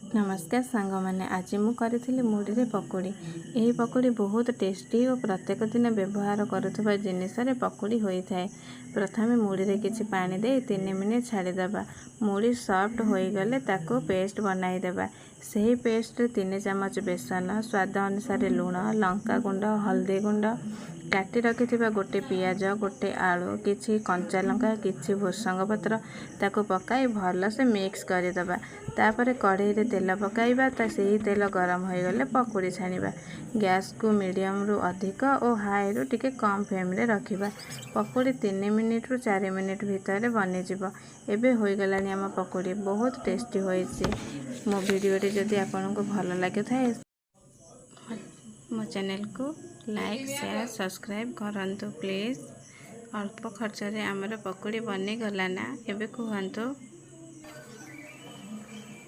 ନମସ୍କାର ସାଙ୍ଗମାନେ, ଆଜି ମୁଁ କରିଥିଲି ମୁଢ଼ିରେ ପକୁଡ଼ି। ଏହି ପକୁଡ଼ି ବହୁତ ଟେଷ୍ଟି ଓ ପ୍ରତ୍ୟେକ ଦିନ ବ୍ୟବହାର କରୁଥିବା ଜିନିଷରେ ପକୁଡ଼ି ହୋଇଥାଏ। ପ୍ରଥମେ ମୁଢ଼ିରେ କିଛି ପାଣି ଦେଇ 3 ମିନିଟ୍ ଛାଡ଼ିଦେବା। ମୁଢ଼ି ସଫ୍ଟ ହୋଇଗଲେ ତାକୁ ପେଷ୍ଟ ବନାଇଦେବା। ସେହି ପେଷ୍ଟରେ 3 ଚାମଚ ବେସନ, ସ୍ୱାଦ ଅନୁସାରେ ଲୁଣ, ଲଙ୍କା ଗୁଣ୍ଡ, ହଳଦୀ ଗୁଣ୍ଡ, କାଟି ରଖିଥିବା ଗୋଟେ ପିଆଜ, ଗୋଟେ ଆଳୁ, କିଛି କଞ୍ଚା ଲଙ୍କା, କିଛି ଭୃସଙ୍ଗ ପତ୍ର, ତାକୁ ପକାଇ ଭଲସେ ମିକ୍ସ କରିଦେବା। ତାପରେ କଢ଼େଇରେ ତେଲ ପକାଇବା। ତା ସେହି ତେଲ ଗରମ ହୋଇଗଲେ ପକୁଡ଼ି ଛାଣିବା। ଗ୍ୟାସକୁ ମିଡ଼ିୟମରୁ ଅଧିକ ଓ ହାଇରୁ ଟିକେ କମ୍ ଫ୍ଲେମ୍ରେ ରଖିବା। ପକୁଡ଼ି 3 ମିନିଟରୁ 4 ମିନିଟ୍ ଭିତରେ ବନିଯିବ। ଏବେ ହୋଇଗଲାଣି ଆମ ପକୁଡ଼ି। ବହୁତ ଟେଷ୍ଟି ହୋଇଛି। ମୋ ଭିଡ଼ିଓଟି ଯଦି ଆପଣଙ୍କୁ ଭଲ ଲାଗିଥାଏ, ମୋ ଚ୍ୟାନେଲକୁ ଲାଇକ୍, ସେୟାର, ସବସ୍କ୍ରାଇବ୍ କରନ୍ତୁ ପ୍ଲିଜ୍। ଅଳ୍ପ ଖର୍ଚ୍ଚରେ ଆମର ପକୁଡ଼ି ବନିଗଲା ନା? ଏବେ କୁହନ୍ତୁ।